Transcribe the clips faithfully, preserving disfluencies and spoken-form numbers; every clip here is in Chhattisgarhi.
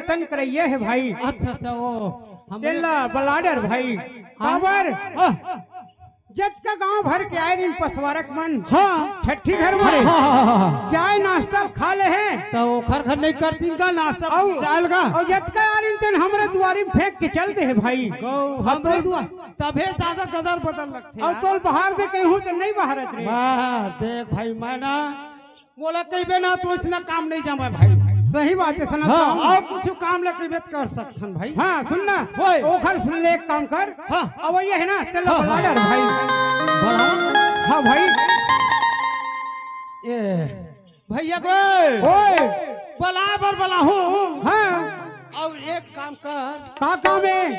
जतन करइया हे भाई। अच्छा, अच्छा, वो हम तेला बलाडर भाई। हाँ। काबर? हाँ। जतका गांव भर के आए रिन पसवारक मन। हाँ। छट्ठी घर मा रे। हाँ, हाँ, हाँ, हाँ। चाय नाश्ता खा ले हे। त ओखर घर नहीं करतीन का नाश्ता अउ, चाय लगा? अउ जतका आए रिन तेन हमरे दुआरी में फेंक के चल दे हे भाई। गौ, हमरे दुआ-, तभे ज्यादा गदर बदर लगथे अउ यार। तोल बाहर दे कहूं त नहीं बाहरत रे। बाहर देख भाई, मैं ना मोला कहिबे ना तो इसना काम नहीं जमे भाई। सही बात हे, सनातन। हाँ, अउ कुछ काम ला कहिबे त कर सकथन भाई। हाँ, सुन ना। ओए। ओखर सुन ले, एक काम कर। हाँ। अब ये हे ना, तेला हाँ, हाँ। बलाडर भाई। बलाओ। हाँ भाई। ए, भैया को ओए। बलाए बर बलाहूं। हाँ। अउ एक काम कर। का काम हे?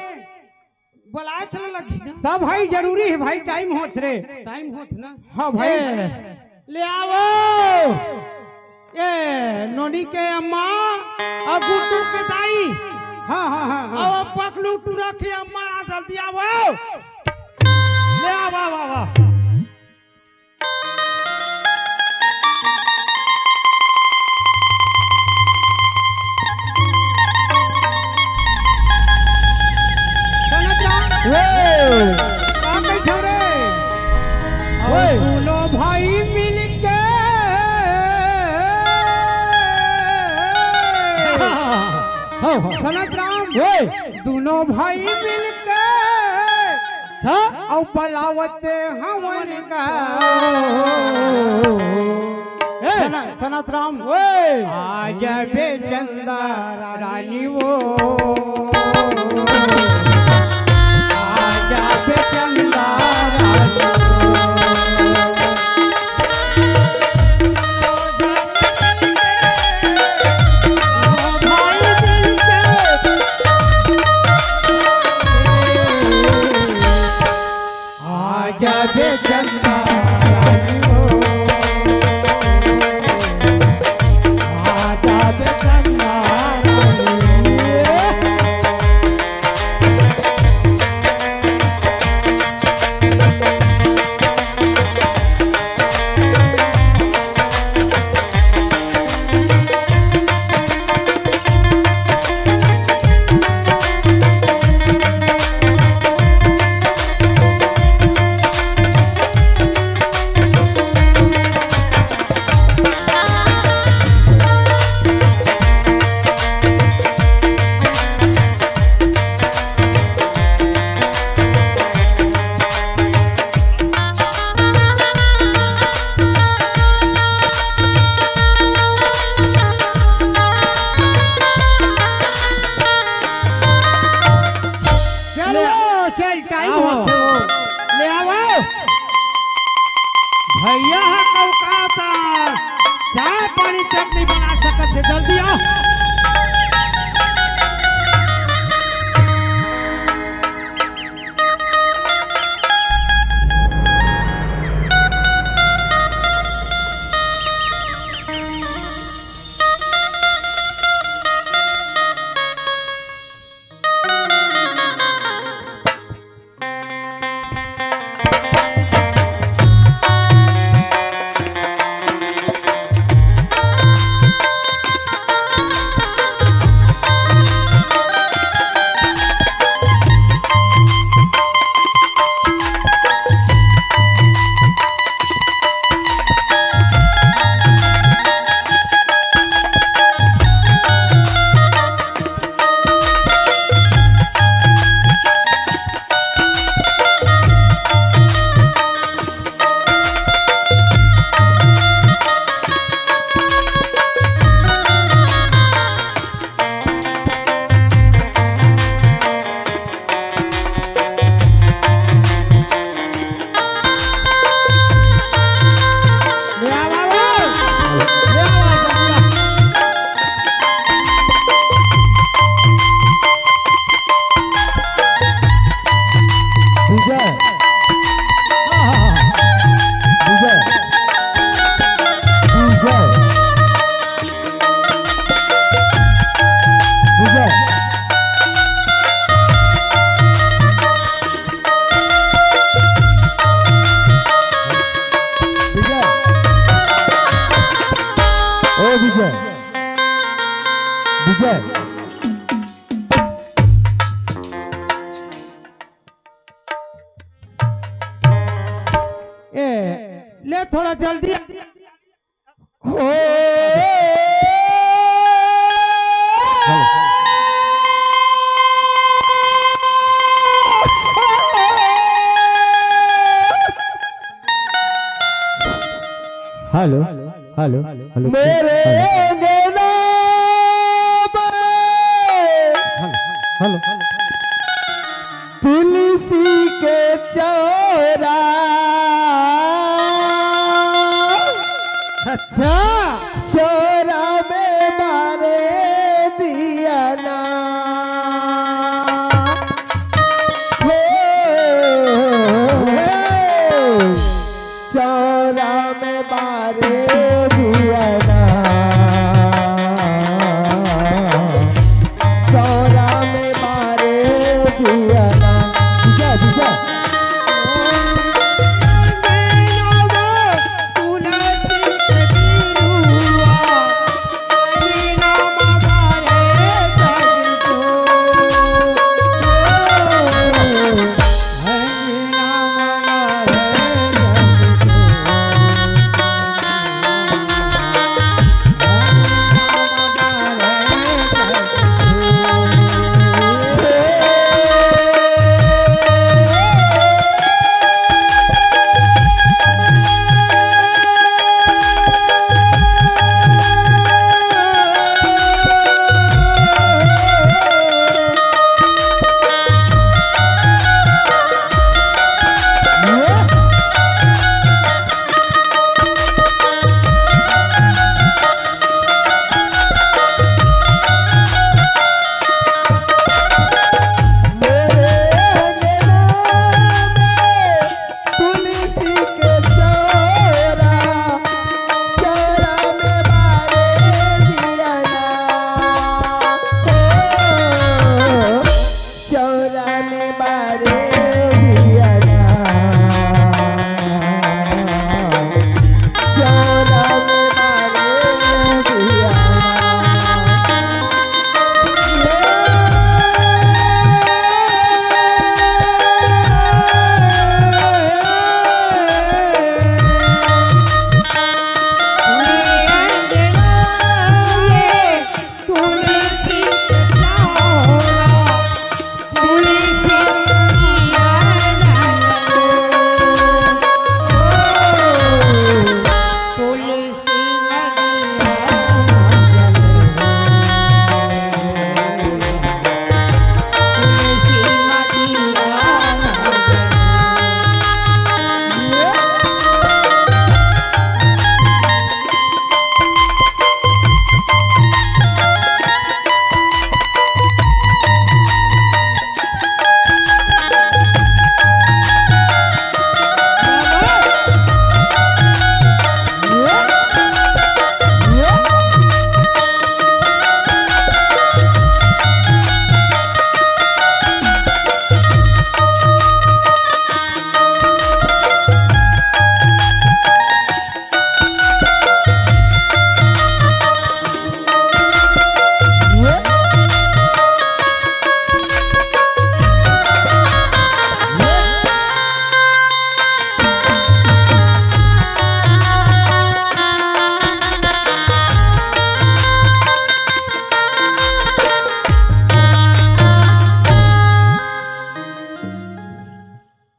बलाए चले लगही ना। त भाई जरूरी हे भाई, टाइम होत रे। टाइम होत ना। हाँ भाई। ए, ले आवो। ए, नोनी के अम्मा अउ गुड्डू के दाई। हाँ, हाँ, हाँ, हाँ। अउ पकलू टूरा के अम्मा, आ जल्दी आवो। ले आवा, आवा, आवा। ओए। का कहिथव रे? ओए। अउ दूनों भाई मिलके। हाँ, हाँ। सनत राम। ओए। दूनों भाई मिलके। अच्छा। अउ बलावत हवन का। ए। सना-, सनत राम। ओए। आ जाबे चंदा रानी वो। आ जाबे चंदा रानी वो। आजा बे चंदा रानी हो, आजा बे चंदा रानी हो। चलो, ले चल, टाइम आओ, होत हे। ले आओ। भैया ह कौका ता चाय पानी चटनी बना सकत हे, जल्दी आओ। विजय। विजय। विजय। विजय। विजय। ओ विजय। विजय। ले थोड़ा जल्दी। हो। Hello, hello, hello. मेरे अंगना में हेलो, हेलो। तुलसी के चौरा। अच्छा। चौरा में बारे दिया ना। हो, हो। चौरा में बारे दिया ना। चौरा में बारे दिया ना। जीजा, जीजा।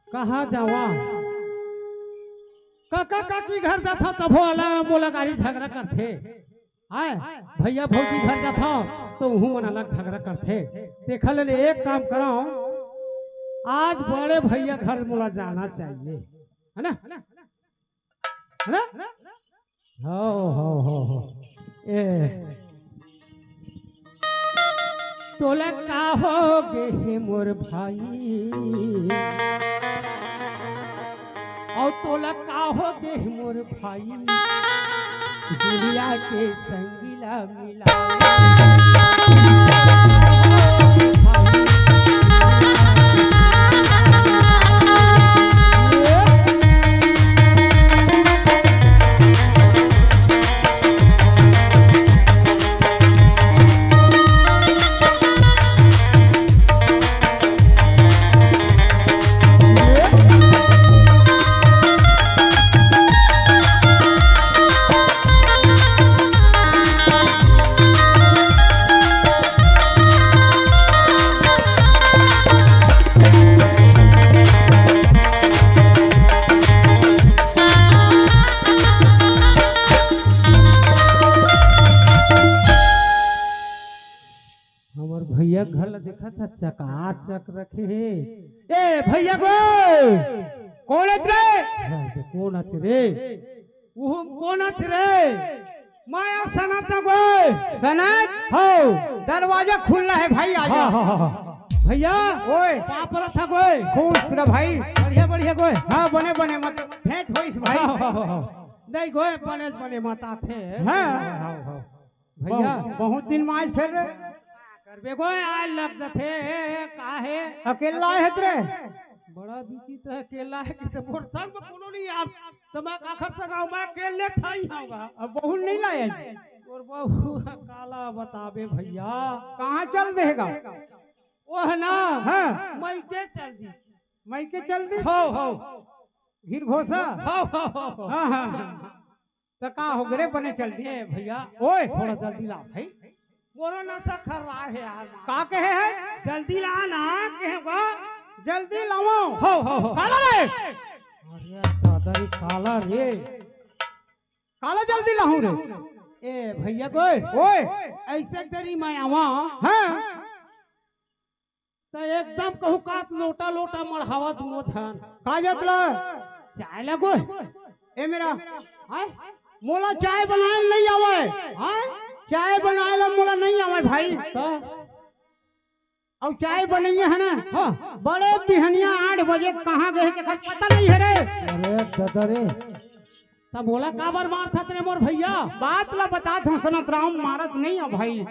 कहाँ जावा? काका काकी घर जाथा तभो अलग मोला गारी झगरा करथे। आय, भैया भौजी घर जाथा तो उहू मन अलग झगरा करथे। तेखर ले एक काम करव, आज बड़े भैया घर मोला जाना चाहिए, है ना? है ना? हो, हो, हो, हो। ए। तोला का हो गे हे मोर भाई? अउ तोला का हो गे हे मोर भाई? दुनिया के संगी ला मिला। भला देखत ह, चकाचक रखे हे। ए भैया गोय, कोन अच रे? हाँ, बे, कोन अच रे? उहम कोन अच रे? मैं सनत गोय। सनत? हो। दरवाजा खुल्ला हे भाई, आजा। हाँ, हाँ, हाँ, हाँ। भैया, ओए। पाँव परत हँव गोय। खुश रह भाई। बढ़िया, बढ़िया गोय। हाँ, बने, बने, मत भेंट होइस भाई। हाँ, हाँ, हाँ, हाँ। नहीं गोय, बने, बने मत आथे। हाँ। हाँ, हाँ। भैया। बहु-, बहुत दिन में आज फिर रे। का करबे गोय, आज लग जथे, का हे? अकेल्ला हे रे? बड़ा विचित्र हे, अकेल्ला हे कि त मोर संग में कोनो नहीं यार। त मैं काखर संग आँव, मैं अकेल्ले थई हँव गा। अब बहू नहीं लाए? अउ बहू काला बताबे भैया। कहाँ चल देगा? ओह ना, हाँ। मइके चल दिस। मइके चल दिस? हो, हो। घिरघोसा? हो, हो, हो, हो। हाँ, हाँ, हाँ। त का हो गे रे, बने चल दिस? ए भैया, ओए। थोड़ा जल्दी ला भाई। मोरो नसा खर्रा हे यार। का कहे हे? जल्दी ला ना, कहे बा। जल्दी लावँव। हो, हो, हो। काला रे। अरे दादा रे, काला रे। काला जल्दी लाहूँ रे। ए भैया गोय। ओए। अइसे तरी मैं आवा। हाँ। त एकदम कहूँ कात लोटा लोटा मढ़ावा दूनों झन। का जात ला? चाय ला गोय। ए मेरा। हाँ? मोला चाय बनाए नहीं आवय। हाँ? चाय बनाए ला मोला नहीं आवय भाई। त? अउ चाय बनइया हे ना? हाँ। बड़े बिहनिया आठ बजे कहाँ गे हे, तेकर पता नहीं हे रे। अरे दादा रे, त मोला काबर मारथस रे मोर भैया? बात ला बतात हँव सनत राम, मारत नहीं हँव भाई।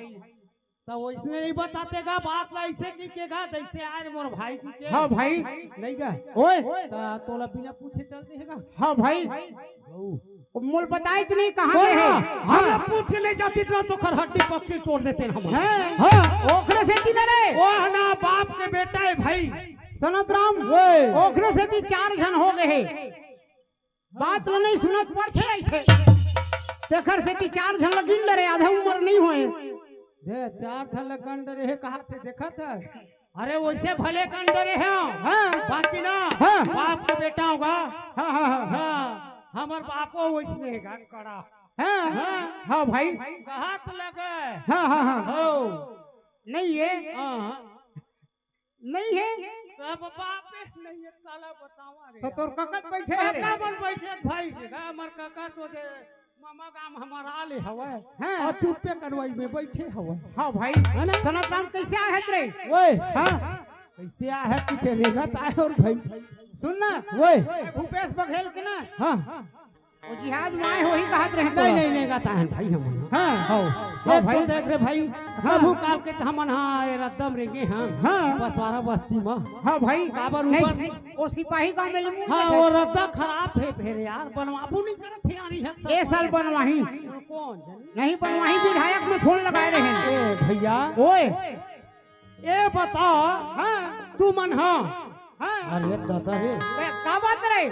त वइसने नहीं बताते गा, बात ला अइसे कहिके गा, जइसे आय रे मोर भाई कहिके। हाँ भाई। नहीं गा? ओए। त तोला बिना पूछे चल दे हे गा। हाँ भाई। हऊ। मोला बताइस तो नहीं कहाँ गे हे? हाँ, हमला पूछ के ले जातिस त तोर हड्डी पसली तोड़ देतेन हमन। हाँ। हाँ। ओखरे सेती ना रे। ओह ना बाप के बेटा हे भाई। सनत राम, ओए। ओखरे सेती चार झन हो गे हे। बात ल नहीं सुनत परथे रहिथे। तेखर सेती चार झन ल गिन डरे, आधा उमर नहीं होय। दे, चार झन ल गिन डरे हे, कहाथे देखत हस? अरे वइसे भले गिन डरे हँव। हाँ। बाकी ना, हाँ। बाप के बेटा हँव गा। हाँ, हाँ, हाँ। हाँ, हमर बापो वइसने हे गा, कड़ा। हाँ। हाँ। हाँ भाई। कहत लगे। हाँ, हाँ, हाँ। हो। नहीं हे। हाँ, हाँ। नहीं हे। सब बापे नहीं हे, काला बतावा रे। त तोर कका बइठे हे रे। कका मन बइठे भाई, हमर कका तो दे मामा गा म हमर आले हवय। हाँ। अउ चुप्पे करवई में बइठे हवय। हाँ भाई। हे ना? सनत राम कइसे आए हस रे? ओए। हाँ। कइसे आए हस, कुछ रेंगत आए हस भाई। सुन ना। ओए। भूपेश बघेल के ना। हाँ। ओ जिहाद में आए होही कहत रहे नहीं, तोला। नहीं, नहीं, गाता है भाई हमन। हाँ। हव। हाँ एक भाई। तो देख रे भाई, हाँ। कभू काल के त हमन हाँ, ए रद्दा म रेंगे हन। हाँ। पसवारा बस्ती म। हाँ भाई। काबर नहीं, ऊपर सि-, ओ सिपाही गाँव में लेमू हाँ, देखे। ओ रद्दा खराब हे फेर यार, बनवाबो नहीं करत हे यार, ये सब ए साल बनवाही। कौन जानी? नहीं बनवाही, विधायक में फोन लगाए रहे हैं। ए भैया। ओए। ए बता, हाँ। तुमन हाँ। हाँ। अरे दादा रे। ए, का बात रे?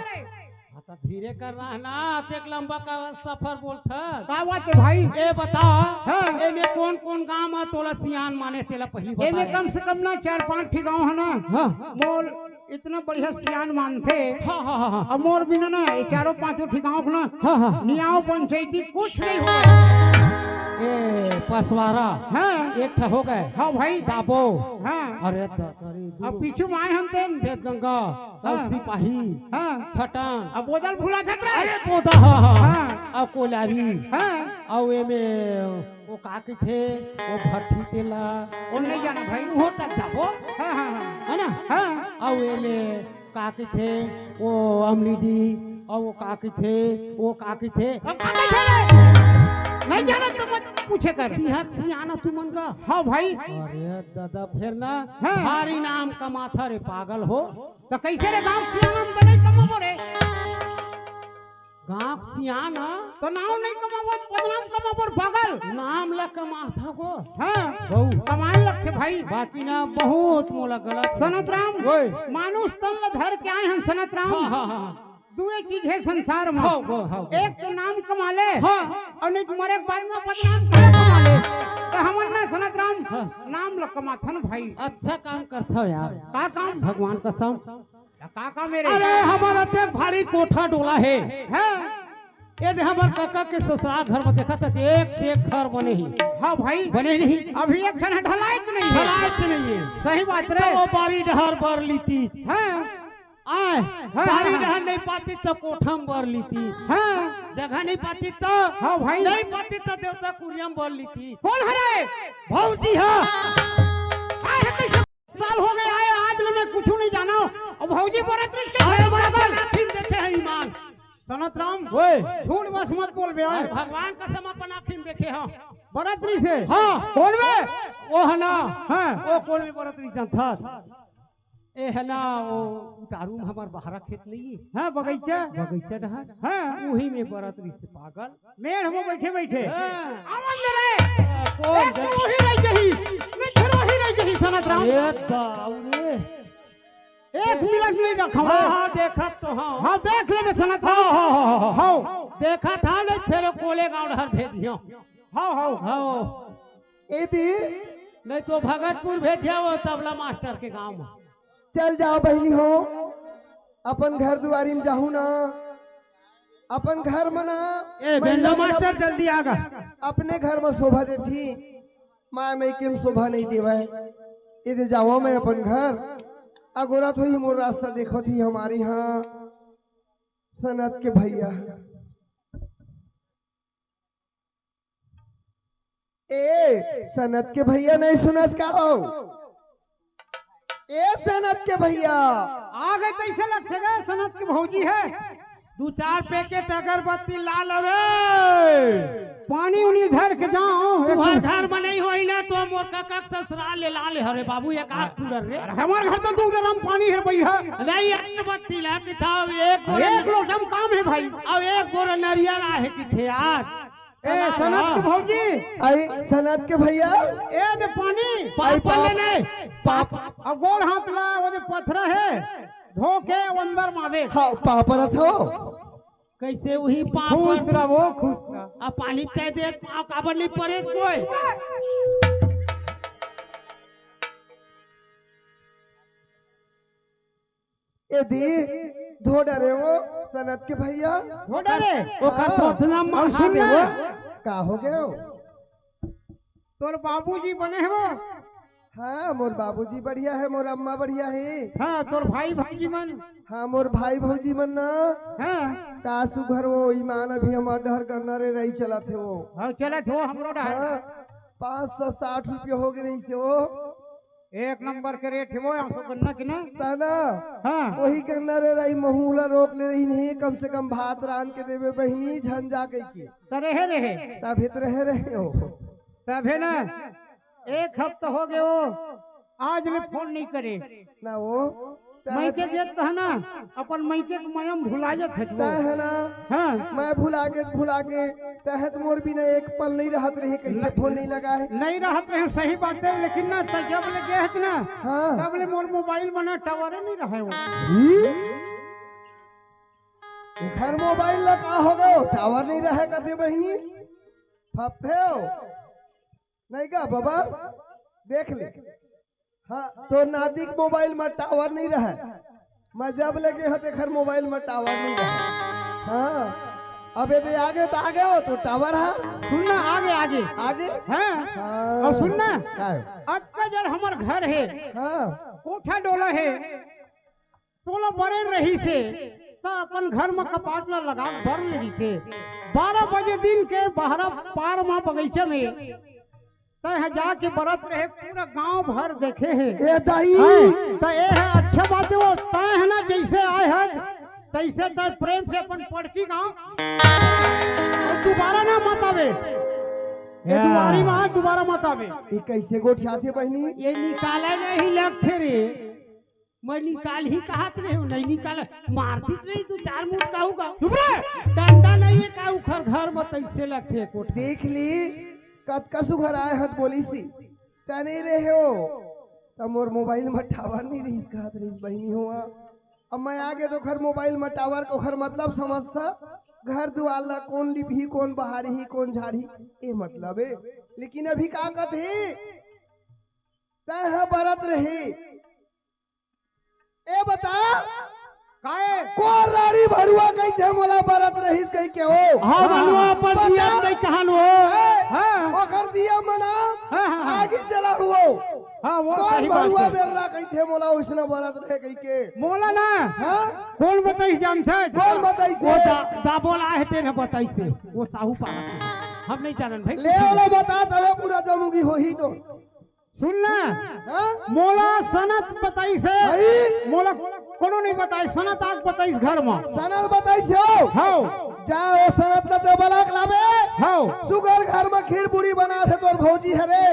हाँ, त धीरे कर रहा ना, अतेक लंबा का सफर बोलथस। का बात हे भाई? ए बता, हाँ। एमे कौन कौन गाँव म तोला सियान माने तेला पहिली बता एमे रे। कम से कम ना चार पांच ठी गाँव हे ना। हाँ। मोर इतना बढ़िया सियान मानथे। हाँ, हाँ, हाँ, हाँ। अब मोर बिना ना, ये चारों पांचों ठी गाँव के ना, हाँ, हाँ। नियाव पंचायती कुछ नहीं होय। ए, पसवारा। हाँ। एक ठा हो गे। हाँ भाई। दाबो। हाँ। अरे, द-, अरे, अब पीछू में आए हम तेन। सेठ गंगा, हाँ। अब सिपाही। हाँ। छटन। अब बोदल भुला जात रहे। अरे, बोदा, हाँ, हाँ, हाँ। हाँ। अब कोलारी। हाँ। अब एमे ओ का कहिथे, ओ भट्ठी तेला। ओ नहीं जाना भाई। उहो तक जाबो। हाँ, हाँ, हाँ। है ना? हाँ। अउ एमे का कहिथे, ओ अमलीडी, अउ ओ का कहिथे, ओ का कहिथे। अब का कहिथे रे? नहीं जाना तो मत पूछे कर। तिहा सियान तुमन गा। हाँ भाई। अरे दादा, फेर ना हाँ। भारी नाम कमाथा रे पागल हो। त कइसे रे गाँव सियान त नहीं कमाबो रे? गाँव सियान, हाँ? त नाम नहीं कमाबो, बदनाम कमाबो रे पागल। नाम ला कमाथा गो। हाँ। बहू। कमाए लगथे भाई। बाकी ना बहुत मोला गलत सनत राम, ओए। मानुष तन ल धर के आए हन सनत राम। हाँ, हाँ, हाँ। दुए चीज हे संसार म। हाँ, गो, हाँ, गो। एक तो नाम कमा ले। हाँ। अउ नहीं तो मरे के बाद में बदनाम घलो कमा ले। त हमन ना सनत राम, हाँ। नाम ल कमाथन भाई। अच्छा काम करथव यार। का काम? भगवान कसम। त का काम हे रे? अरे, हमर अतेक भारी कोठा डोला हे। हाँ। ये दे हमर कका के ससुराल घर में देखत हस, एक से एक घर बने हे। हाँ भाई। बने नहीं? अभी एक ठन ढलाइच नहीं हे। ढलाइच नहीं हे। सही बात रे। त वो बारी डहर बर लीतिस। हाँ। आय, हाँ, बारी हाँ, डहर नहीं पातिस त कोठा म बर लीतिस। हाँ। जगह नहीं पातिस त हाँ भाई। नहीं पातिस त देवता कुरिया म बर लीतिस। कोन हरे? भौजी ह। आय, कैसे साल हो गए आए, आज ले मैं कुछु नहीं जानव। अउ भौजी बरत रहिस के अरे बड़ा बड़ा आँखी म देखे हे ईमान। सनत राम, ओए। झूठ बस मत बोलबे, ओए। अरे भगवान कसम अपन आँखी म देखे हँव। बरत रहिस हे? हाँ। कोन में? ओ हे ना। हाँ। ओ कोन में बरत रहिस जानथस? ए हे ना, ओ उतारू म हमर बहरा खेत नहीं हे? हाँ, बगीचा। बगीचा डहर। हाँ। उही में बरत रहिस हे पागल। मेड़ में बैठे बैठे। हाँ। आवाज दे रे। आ, कौन एक तो वही रह गई, नहीं फिर वही रह गई सनत राम। ए दाऊ रे। एक मिनट नहीं रखा हाँ, हाँ, देखत तो हँव। हाँ, देख लेबे सनत राम। हाँ, हाँ, हाँ, हाँ, हाँ। हाँ। देखत हँव, नहीं फेर कोले गाँव डहर भेजिहँव। हाँ, हाँ। हाँ। ए दी। नहीं तो भगतपुर भेजिहँव, वो तबला मास्टर के गाँव में। चल जाव बहिनी हो, अपन घर दुआरी म जाहू ना, अपन घर म ना, ए, महिला बेंदा मन मास्टर, जल्दी आ गा। अपने घर म शोभा देथी, माय मइके म शोभा नहीं देवय। ए दे जावँव मैं अपन घर, अगोरत होही मोर रास्ता देखत ही हमर इहाँ सनत के भैया। ए, सनत के भैया नहीं सुनस का हो? ए, सनत के भैया। आ गए, कैसे लगथे गा? सनत के भौजी हे। दू चार पैकेट अगरबत्ती ला लव रे। पानी उनी धर के जावँव। तुँहर घर म नहीं होही ना त मोर कका के ससुराल ले ला ले हरे बाबू, एक आध कूलर रे। अरे, हमर घर तो दू ड्रम पानी हे भैया। नहीं, अगरबत्ती ला के था, एक बोरा एक लोटा म काम हे भाई। अउ एक बोरा नरियर आहे किथे यार। ए, सनत के भौजी। आई, सनत के भैया। ए दे पानी। पाप आई, पाप। ले नहीं। पाप। अउ गोड़ हाथ ला, वो दे पथरा हे, धो के अंदर मारे। हाँ, पाप रथ हो। कैसे उही पाप खुश रह वो, खुश रह। अब पानी तय दे, पाँव काबर नहीं परे कोई। ए दी, धो डरे वो सनत के भैया। धो डरे? ओकर हाँ। थोथना म अउ सुन ना। वो। का हो गयो? तोर बाबूजी बने हे वो? हाँ, मोर बाबूजी बढ़िया हे, मोर अम्मा बढ़िया हे। हाँ, तोर भाई भौजी मन? हाँ, मोर भाई भौजी मन ना। हाँ। का सुघर वो ईमान अभी हमर डहर गन्ना रे रही चलत हे वो। हाँ, चलत हे वो हमरो डहर। हाँ, पाँच सौ साठ रुपया हो गए रही से वो। एक नंबर के रेट हे वो, आंसू गन्ना के ना। तना। हाँ। वही गन्ना रे रही, महू ला रोक ले रही नहीं, कम से कम भात रांध के देबे बहिनी, झन जा कहि के। त रहे रहे। तभे त रहे रहे हो। तभे ना, एक हफ्ता हो गए वो, आज ले फोन नहीं करे। ना वो, मइके जेत कहा ना, अपन मइके के मया म भुला जात हे तू। तय हे ना, हाँ। मैं भुला के, भुला के, तय हे त मोर बिना एक पल नहीं रहत रहे, कैसे फोन नहीं लगा हे? नहीं रहत रहे, सही बात हे, लेकिन ना, त जब ले गए हे ना, हाँ। तब ले मोर मोबाइल म ना टावर नहीं रहे वो। ही? घर मोबाइल ला का हो गयो? टावर नहीं रहे कथे बहिनी? फपथे हो? नहीं का बाबा? देख ले। हाँ, तोर नाती के मोबाइल म टावर नहीं रहे। मैं जब ले गए हो, तेखर मोबाइल म टावर नहीं रहे। हाँ, अबे दे आगे त आगे हो, तो टावर हे। सुन ना, आगे, आगे। आगे? हाँ। हाँ। अउ सुन ना, काय? अतका जड़ हमर घर हे, हाँ। कोठा डोला हे, तोला बरे रहिसे, त अपन घर म कपाट ला लगा के बर ले रहिसे। बारह बजे दिन के बहरा पार म बगीचा में तय ह जाके बरत रहे, पूरा गांव भर देखे हे। ए दाई। हैं? त ए ह अच्छा बात हे, वो तय ह ना जैसे आए ह, तैसे तय प्रेम से अपन पड़की गांव। अउ दुबारा ना मत आवे। ए या। दुआरी म दुबारा मत आवे। ये कैसे गोठियाथे बहिनी? ये निकाला नहीं लगथे रे। मैं निकाल ही कहत रहे हो, नहीं निकाल, मारती तो नहीं, तू चार मुठ कहू का। चुप रहे। डंडा नहीं हे का, उखर घर म तैसे लगथे कोठा। देख ली, कतका सुघर आए हत बोली सी, तने रहे हो, त मोर मोबाइल म टावर नहीं रहिस कहत रहिस बहिनी हो। अब मैं आगे तो घर मोबाइल म टावर के ओखर मतलब समझता, घर दुआर ला कौन लिपही, कौन बहारही, कौन झाड़ही, ए मतलब हे। लेकिन अभी का कथे, तय ह बरत रहे, ए बता, काहे? कोन राड़ी भरुआ कहिथे मोला बरत रहिस कहिके हो? हाँ, हाँ, मनुआ हाँ। अपन बता। दिया नहीं कहन हो। ए, हाँ। ओकर दिया मना हाँ, हाँ, हाँ। आगी जला हुओ। हाँ, वो कोन सही बात भरुआ है। बेर्रा कहिथे मोला ओइसना बरत रहे कहिके? मोला ना। हाँ? कोन बताइस जानथे? कोन बताइस वो हे? दा-, दाबोला हे तेने बताइस हे। वो साहू पारा के। हम नहीं जानन भाई। ले ओला बता तबे पूरा जमुगी होही तो। सुन ना, हाँ? मोला सनत बताइस हे। भाई? मोला कोनो नहीं बताइस, सनत आके बताइस घर में। सनत बताइस हे? हाँ। जा ओ सनत ल तो बलाक लाबे। हाँ। सुगर घर में खीर पूरी बनाथे तोर भौजी हरे।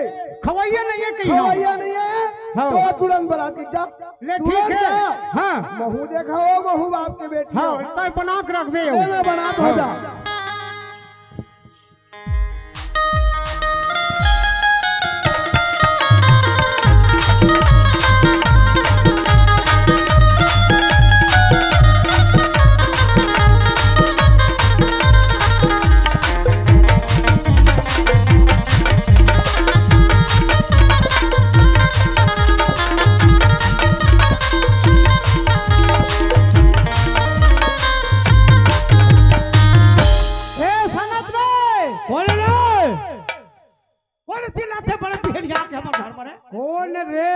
खवैया नहीं हे कहीं। खवैया नहीं हे। हाँ। तो तुरंत बलाक जा। ले तुरंत ठीक हे। जा। हाँ। महू देखा हो, महू बाप के बेटी हाँ, हो। तय बना के रखबे ले हो। मैं बना दो हाँ। जा। ए सनत रे! कोन रे? कोन चिल्लाथे बड़े बिहनिया के हमर घर में रे? कोन रे?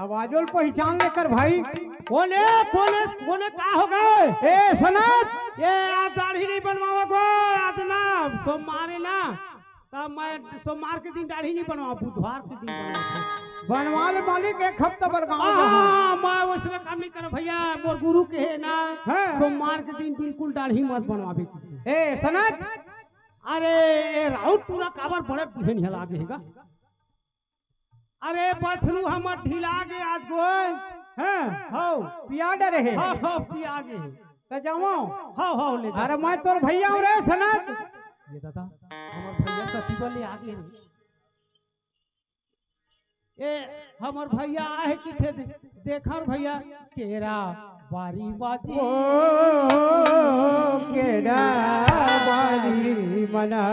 आवाजो ल पहिचान ले कर भाई। कोन हे? कोन हे? कोन हे? का हो गे? ए सनत! ए, आज दाढ़ी नहीं बनवावा गो, आज ना सोमवार हे ना, तब मैं सोमवार के दिन दाढ़ी नहीं बनवावा, बुधवार के दिन बनवावा। बनवा ले मालिक, एक हफ्ता बर गाँव में। हाँ, मैं वैसने काम नहीं करँव भैया, मोर गुरु कहे ना, हाँ। सोमवार के दिन बिल्कुल दाढ़ी मत बनवाबे। ए सनत, अरे, ए राउत टूरा काबर बड़े बिहनिया लागे हे गा? अरे, बछरू हमर ढिला गे आज गोय। हाँ। हौ। पिया डरे हे। हौ, हौ, पिया गे। त जावँव। हौ, हौ, ले जा। अरे, मैं तोर भैया हँव रे, सनत। ए दादा, हमर भैया कति बर ले आगे रे। ए, हमर भैया आहे किथे दे-, देखर भैया, केरा बारी बाजी। ओ, केरा बारी मना।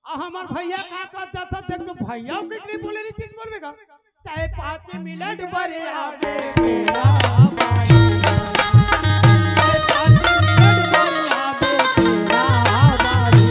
आ हमर भैया का कर जाता, देख तो भैया कितनी बोले रे चीज बोलबे का? चाहे पाँच मिनट बर आबे केरा बारी। चाहे पाँच मिनट बर आबे केरा बारी।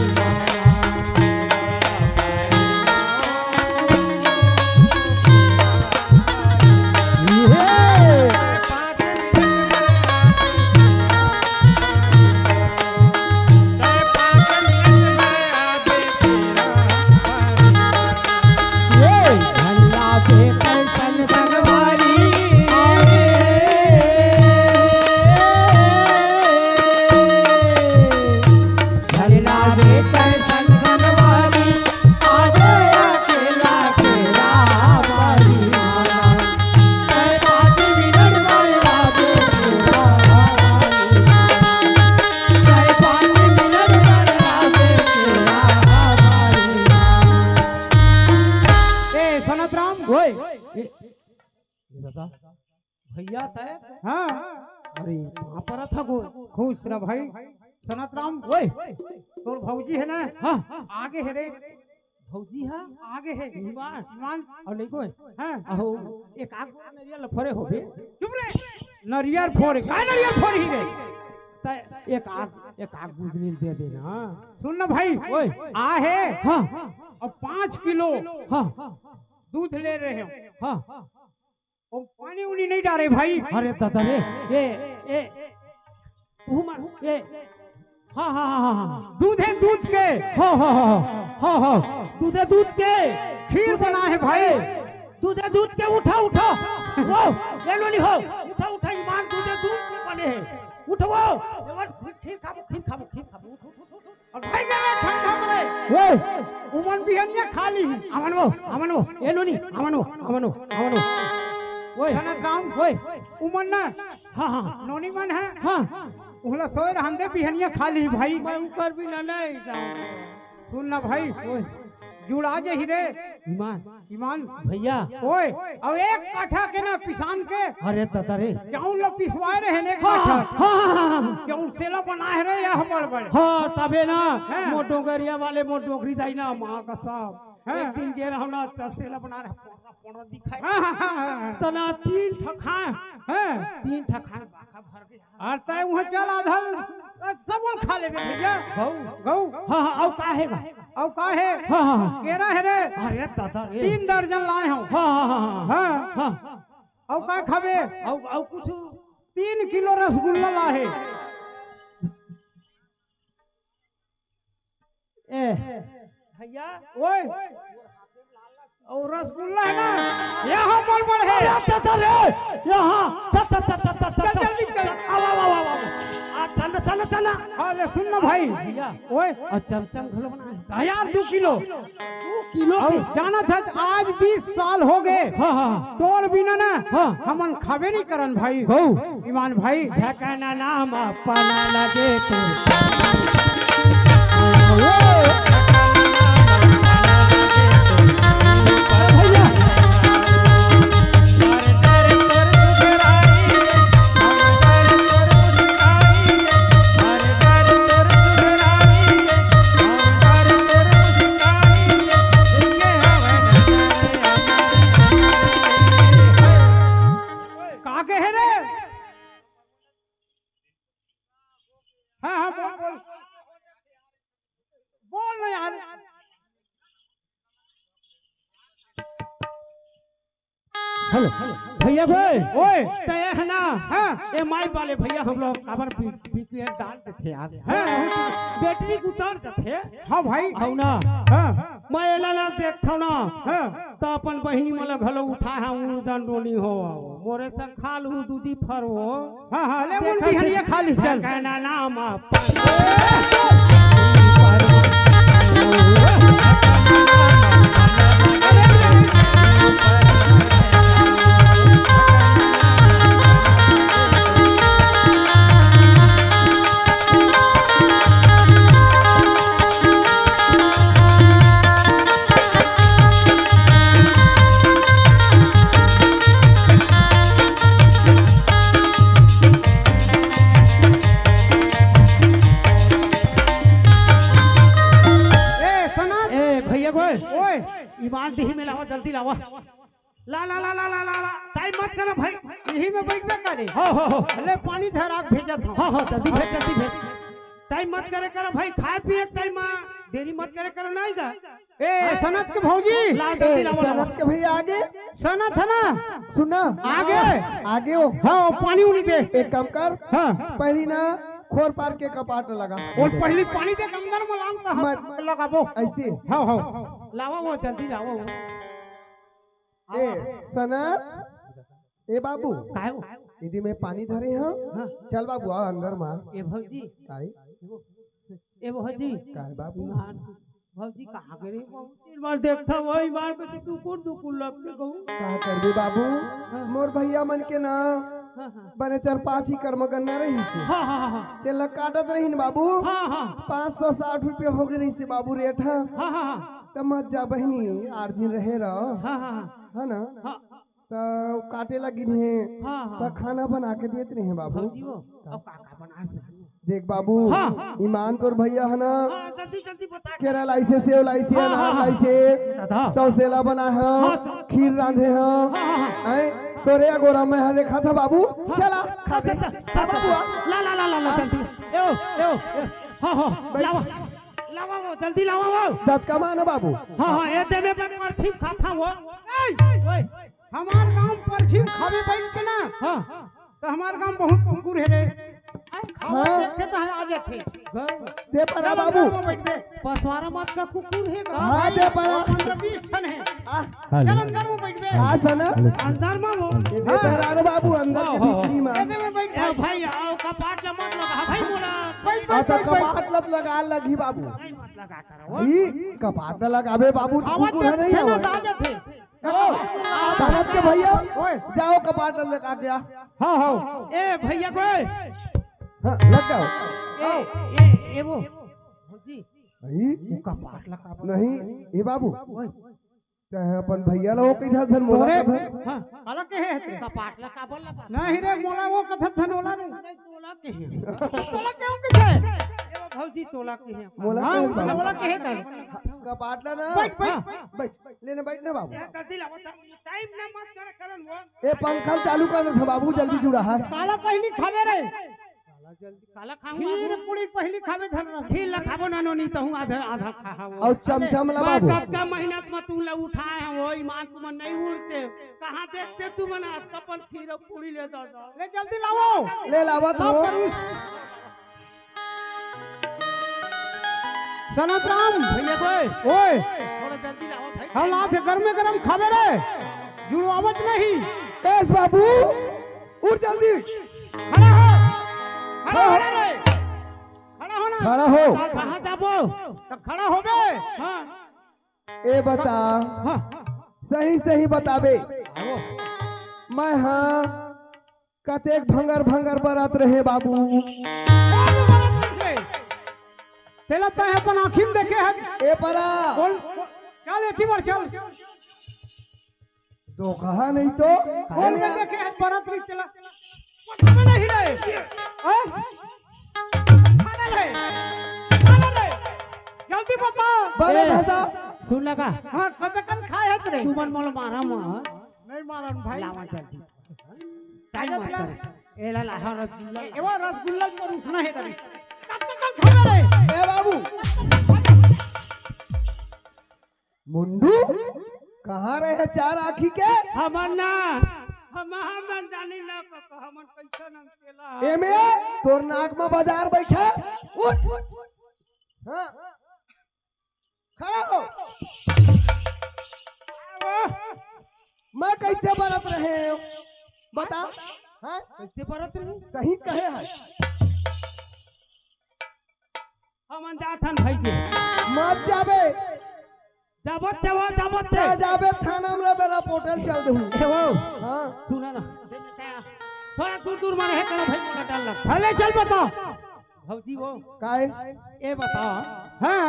ए, सनत राम। ओए। ए, ए दादा, भैया तय। हाँ। अरे, पाँव परत हँव गो। खुश रह भाई। सनत राम। ओए। तोर भौजी हे ना? हाँ। आगे हे रे। भौजी हा? आगे हे। ईमान। ईमान। अउ लइको हे। हाँ। अहो, एक आग नरियर ल फोरे होबे। चुप रे। नरियर फोरे। काय नरियर फोरही रे? त एक आग, एक आग गुदनी ल दे देना। सुन ना भाई। ओए। आ हे। हाँ। अउ पाँच किलो हाँ। दूध ले रहे हो। हाँ। अउ पानी उनी नहीं डारे भाई। अरे दादा रे, ए, ए, उहू मन, ए, हाँ, हाँ, हाँ, हाँ, हाँ। दूध हे दूध के। हाँ, हाँ, हाँ, हाँ, हाँ, हाँ। दूध हे दूध के। खीर दूध हे बना हे भाई। ए, दूध हे दूध के, उठा, उठा। वो, ए नोनी हो, उठा, उठा, ईमान दूध हे दूध के बने हे। उठवो। ए, खीर खाबो, खीर खाबो, खीर खाबो, उठ, उठ, उठ, उठ। अउ भाई के रे, ठंडा करे। ओए। उमन बिहनिया खा ली। अमन वो, अमन वो, ए नोनी, अमन वो, अमन वो, अमन वो। ओए। खाना खाऊं? ओए। उमन ना। हाँ, हाँ। नोनी मन हे। हाँ। उहला सोए रहन दे, बिहनिया खा ली भाई। मैं उकर भी ना नहीं जाऊँ। सुन ना भाई। ओए। जुड़ा जे ही रे। ईमान। ईमान। भैया। ओए, अउ एक काठा के ना पिसान के। अरे दादा रे। चाउर ल पिसवाए रहे ने एक हाँ, काठा। हाँ, हाँ, हाँ, हाँ। चाउर सेला बनाए रहे या हमर बड़े। हाँ, तबे ना, हाँ। मोर डोंगरिया वाले मोर डोकरी दाई ना, माँ कसम। हाँ। एक दिन गे रहूँ ना, चसेला बना रहे। कोनो दिखाई। हाँ, हाँ, हाँ, हाँ। तना तीन ठा खाए। हाँ। तीन ठा खाए, बाखा भर के। अउ तैं उहाँ चल आधा, सब खा लेबे भइया। गऊ। गऊ। हाँ, हाँ, अउ का हे गा? अउ का हे? हाँ, हाँ, हाँ। केरा हे रे। अरे दादा रे। तीन दर्जन लाए हँव। हाँ, हाँ, हाँ, हाँ। हाँ। हाँ। अउ का खाबे? अउ, अउ कुछ? तीन किलो रसगुल्ला लाए हँव। ए, भइया। ओए। अउ रसगुल्ला हे ना, यहाँ पर बड़ हे। अरे, अच्छा, अच्छा रे, यहाँ, चल, चल, चल। चल, जल्दी चल। आ, वा, वा, वा, वा। आ, चल ना, चल ना, चल ना। हाँ, ले सुन ना भाई। भइया। ओए। आ, चमचम घलो बनाए। हाँ यार, दू किलो। दू किलो अउ के? जानत हस, आज बीस साल होगे। हाँ, हाँ। तोर बिना ना, हाँ। हमन खाबे नइ करन भाई। गऊ। ईमान भाई। झकना नाम अपना लगे तो। का कहे रे? हाँ, हाँ, बोल, बोल। बोल ना यार। हेलो, भइया भाई। ओए। तैं हे ना? हाँ। ए माई वाले भइया, हम लोग काबर बी-, बीपीएल डाल देथे यार। हाँ। बैटरी उतर जाथे। हाँ भाई। हव ना? हाँ। मैं एला ना देखथव ना। हाँ। त अपन बहिनी मन ला घलो उठाए हँव, उड़दन डोली हो। मोरे संग खा लू दूधी फर हो। हाँ, हाँ, ले उन देखा बिहनिया से खा ली, चल। झकना नाम अपन। ए, सना। ए, भइया गोय। ओए। ईमान दिही में लावा, जल्दी लावा। ला, ला, ला। टाइम मत करा भाई। इही में बइठबे करे। हो, हो, हो। ले पानी धरा के भेजत हँव। हो, हो, जल्दी भेज, जल्दी भेज। टाइम मत करे करा भाई, खाए पिए के टाइम में देरी मत करे करा, नहीं गा। ए, सनत के भौजी। ला, जल्दी ए, लावा, लावा। सनत के भइया आगे। सनत हे ना? सुना। आगे। आगे हो। हाँ, पानी उनी दे। एक काम कर। हाँ। पहिली ना खोर पार के कपाट लगा। अउ पहिली पानी दे, अंदर में लान त हम मत। लगाबो। अइसे। हाँ, हाँ। लावा वो, जल्दी लावा वो। ए, सनत। ए बाबू। काय हो? इदी में पानी धरे हँव। हाँ। चल बाबू, आ अंदर मा। ए भौजी। काय? ए भौजी। काय बाबू? हाँ, भौजी कहाँ गे रहे? बहुत दिन बाद देखथँव, वही बार के दुकुर दुकुर लगथे कहूँ। का करबे बाबू? हाँ। मोर भइया मन के ना हाँ, हाँ। बने चार पाँच एकड़ म गन्ना रहिसे। हाँ, हाँ, हाँ, हाँ। तेला काटत रहिन बाबू। हाँ, हाँ। पाँच सौ साठ रुपया होगे रहिसे बाबू रेट ह। हाँ, हाँ, हाँ। त मत जा बहिनी, आठ दिन रहे रह। हाँ, हाँ, हाँ। है ना? हाँ। त काटे लगिन हे, हाँ, हाँ। त खाना बना के देत रहे बाबू। भौजी वो, अब का, का बना सकते? देख बाबू, हाँ। ईमान तोर भइया हे ना, हाँ, जल्दी, जल्दी बता। केरा लाइसे, सेव लाइसे, हाँ, अनार हाँ, हाँ। लाइसे, दादा। सौसेला बना ह, हाँ। खीर रांधे ह। हाँ, हाँ, हाँ। ऐ, तोरे अगोरा मैं ह देखा था बाबू, हाँ। चला, खाबे। अच्छा, अच्छा, हाँ बाबू, आ। ला, ला, ला, ला, ला, आ। जल्दी। ए ओ, ए ओ, ए ओ। हाँ, हाँ, बैठ। लावा, लावा वो, जल्दी लावा वो। दतकमा ना बाबू। हाँ, हाँ, ए दे में मैं परछी खाता वो। ए, ओए। हमार गाँव परछी खाबे बइठ के ना। हाँ। त हमार गाँव बहुत कुकुर हे रे। खावा हाँ। देखथे त आ जाथे। दे परा बाबू। चल, अंदर में बइठ बे। पसवारा मत का कुकुर हे का? हाँ, दे परा। पन्द्रह बीस ठन हे। आ। चल, अंदर में बइठ बे। आ, सना। अंदर में वो। ये दे परा रे बाबू, अंदर के हाँ, हाँ। भीतरी में। ऐसे में बइठ ए भाई। भाई, आओ, कपाट ला मत लगा, भाई मोला। बइठ, आ, बइठ, त बइठ, बइठ। कपाट लत लगा लगी बाबू। नहीं, मत लगा करो। ई कपाट ला लगाबे बाबू, त आवाज कुकुर ह नहीं देखे ना आवे। आ जाथे। ओ, सनत के भइया, ओए। जाओ कपाट लगा के आ। हाँ, हाँ। ए भइया को। हाँ, लग जाओ। ए, ए, ए वो। भौजी। नहीं। वो कपाट लगा। नहीं, ए बाबू। ओए। चाहे अपन भइया ला वो कही था, धन मोला तोरे का धन। हाँ। अलग के है ते? कपाट ला काबर लगा? नहीं रे, मोला वो कथत धन ओला रे। नहीं, तोला के है। तोला क्यों के है? ए वो भौजी तोला के है। मोला हाँ, के है, मोला के है। कपाट ला ना। बइठ, बइठ। हाँ। बइठ। लेने बैठ ना बाबू। ए, जल्दी लावो, टाइम ना मत कर, करन वो। ए, पंखा चालू कर दे बाबू, जल्दी जुड़ा है। काला पहिली खावे रे। काला जल्दी, काला खाऊं खीर बाबू। पूरी पहिली खावे धन रह। खीर ला खाबो ना, नो, नहीं तो हूँ आधा, आधा खाहा वो। और चमचम ला मैं बाबू। कतका मेहनत में तू ला उठाए हैं, वो ईमान तुमन नहीं उड़ते। कहाँ देखते तुमन आज अपन खीर और पूरी ले दादा। ले जल्दी लावो। ले लावा तू। लाओ करूस। सनत राम। भैया कोई। ओए। थोड़ा जल्दी लाओ भाई। हम लात है, गरमे गरम खावे रे। जुड़वावत नहीं। कैस बाबू, उठ जल्दी। खड़ा हो। खड़ा हो। हो रे। खड़ा हो ना। खड़ा हो। कहाँ जाबो? तो खड़ा हो बे। हाँ। ए बता। हाँ। सही सही बताबे। आओ। मैं हाँ कतेक भंगर भंगर बरत रहे बाबू। बाबू बरत रहे। तेला तैं अपन आँखी में देखे है। ए परा। बोल, बोल, चल एती बर चल। धोखा नहीं तो। बोल के देखे है बरत रहे तेला। पता नहीं रे। हाँ? खाना ले। खाना ले। जल्दी बता। बड़े ए, भैंसा। सुन लगा। हाँ, कतकन खाए है तेरे? तुमन मोला मारा मत। नहीं मारन भाई। लावा जल्दी। टाइम मत कर। एला लाहा रसगुल्ला। ए, एवा रसगुल्ला पर उसना है तनी। कब तक हम खा रहे? ए बाबू। मुंडू, कहाँ रहे चार आँखी के? हमन ना, हम, हमन जानी ना क-, क-, हमन कैसन हम केला। एमे तोर नाक में बाजार बैठा। उठ। हाँ। खड़ा हो। मैं कैसे बरत रहे हूँ? बता। हाँ? कैसे बरत रहे? कहीं कहे है? हमन जात हन भाई के। मत जाबे। जाबो, जाबो, जाबो, ना जाबे, थाना में बेरा पोर्टल चल दे हूँ। ए वो। हाँ। सुना ना। थोड़ा दूर दूर में रहे करो भाई, मोला डर लगता। अरे चल बता। भौजी वो। काय? ए बताओ। हाँ।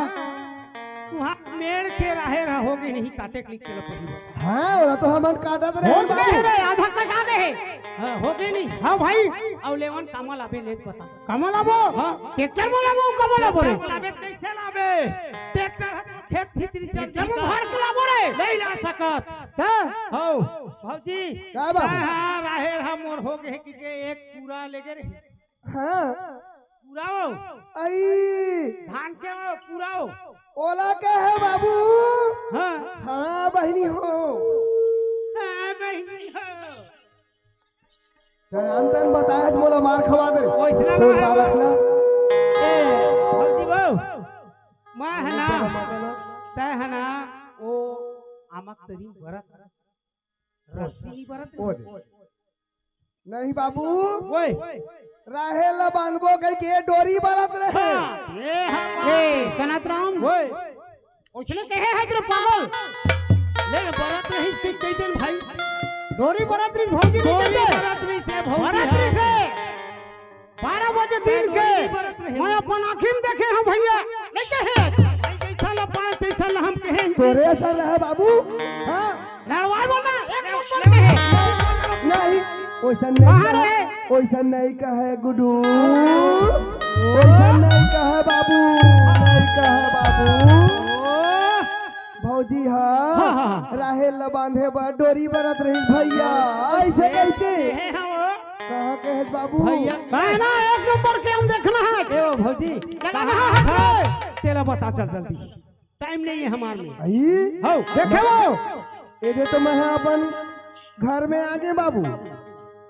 तुहार मेड़ के राहेर हा होगे नहीं काटे के लिख के लपड़ी। हाँ, ओला तो हमन काटत रहे हो बाबू। गए रे, आधा कटा दे हे। हाँ, होगे नहीं। हाँ भाई। अउ लेवन कामा लाबे ले बता। कामा लाबो? हाँ। ट्रैक्टर में लाबो, कामा लाबो रे? ट्रैक्टर लाबे, कैसे लाबे? ट्रैक्टर ह खेत भीतरी चल ट्रैक्टर में भर के लाबो रे। नहीं ला सकत। हाँ। हौ। भौजी। का बाबू? हाँ, हाँ, राहेर हा मोर होगे कि के एक पूरा लेगे रे। हाँ। पूरा हो। आई। धान के हो, पूरा हो। ओला के है बाबू? हाँ। हाँ, बहिनी हो। हाँ, बहिनी हो। तो आन तन बताया, आज मोला मार खवा दे। वैसना सोच ना बालक ना। ए, भौजी बहू, मैं है ना, तय है ना, वो आमक तरी बरत रस्सी नी बरत ओ रहे। दे। नहीं बाबू। ओए। राहेर ला बांधबो कह के डोरी बरत रहे। हाँ, ये हम ए, सनातराम। ओए। उसने कहे है तेरे पागल। ले बरत रही से कह दे भाई। डोरी बरत रही भौजी ने डोरी कह दे। बरत रही से भौजी बरत रही हाँ। से। बारह बजे दिन के मैं अपन आँखी में देखे हूँ भैया, नहीं कहे। जैसा ला पाए, तैसा ला हम कहे। तोरे असर रहे बाबू। हाँ। लड़वाई बोलना, एक नंबर के है। नहीं, वैसा नहीं कहा, वैसा नहीं कहा है गुडू, वैसा नहीं कहा है बाबू, नहीं कहा है बाबू। भौजी हा हाँ, हाँ, हाँ। राहेर ला बांधे बर डोरी बरत रही भैया, ऐसे कह के। कहाँ के है बाबू? भैया। कहना एक नंबर के हम देखना है। ए ओ भौजी, चला कहाँ ना है? है? तेला बता, चल जल्दी, टाइम नहीं है हमार में। आई? हौ। देखे वो? एदे तो मैं हा अपन घर में आगे बाबू।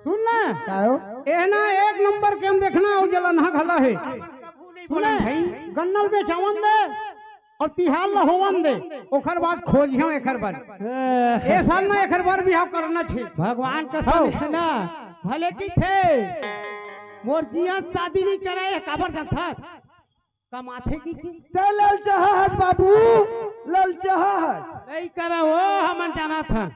सुन ना। का हो? एहना एक नंबर के हम देखना हो, जलनहा घला है। सुने, भाई। गन्नल बेचावन दे। अउ तिहार ल होवन दे, ओखर बाद खोजिहौं एखर बर। ए, ए साल म एखर बर बिहाव करना छे। भगवान कसम हौ। हे ना, भले कहिथे, मोर जियन शादी नइ करे, काबर जानथस? कमाथे कि, कि? तैं ललचाहा हस बाबू, ललचाहा हस। नइ करे हो, हमन जानत हन।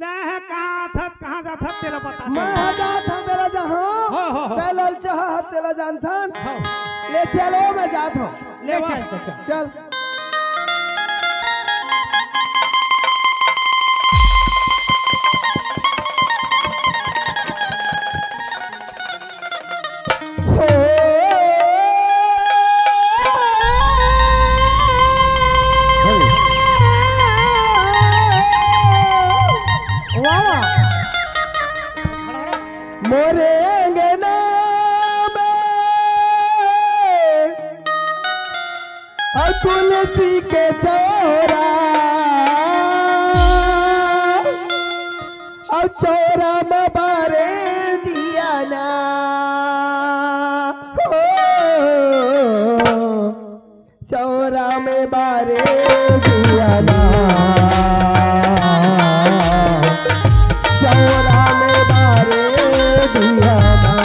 तैं ह कहाँ आथस, कहाँ जाथस, तेला बता। मैं ह जात हँव, तेला जहाँ। हो, हो, हो। तैं ललचाहा हस, तेला जानथन। हो। ले चलो, मैं जात हँव। ले ले वाह। चल, चल, चल। चल। अउ तुलसी के चौरा, अउ चौरा में बारे दिया ना। हो, चौरा में बारे दिया ना, चौरा में बारे दिया ना।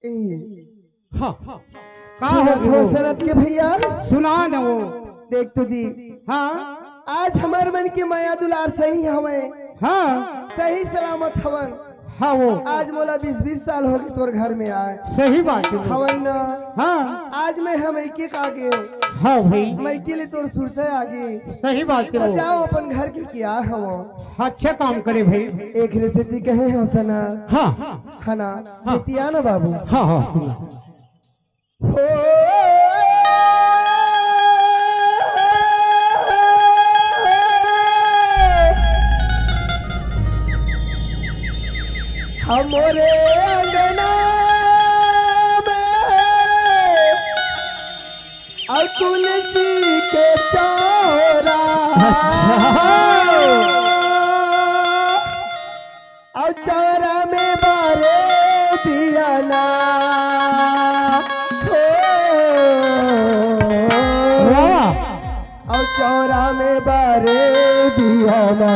ए, हाँ। का हो सुनत हो गयो? सनत के भैया? सुना न वो। देख तो जी। हाँ। आज हमर मन के मया दुलार सही हवय। हाँ। सही सलामत हवन। हाँ वो। आज मोला बीस बीस साल हो गए तोर घर में आए। सही बात है। हवन न। हाँ। आज मैं हम एक एक आ गए। हाँ भाई। मैं के लिए तोर सुरता आ गई। सही बात है तो वो। जाओ अपन घर के किया हवो। अच्छा काम करे भाई। एक रे सेती कहे हो सना। हाँ। है ना? हाँ। सेती आ ना बाबू। हाँ, हाँ, सुना। हो। हमरे अंगना में अउ तुलसी के चौरा। अच्छा। अउ चौरा में बारे दिया ना। हो। वाह। अउ चौरा में बारे दिया ना।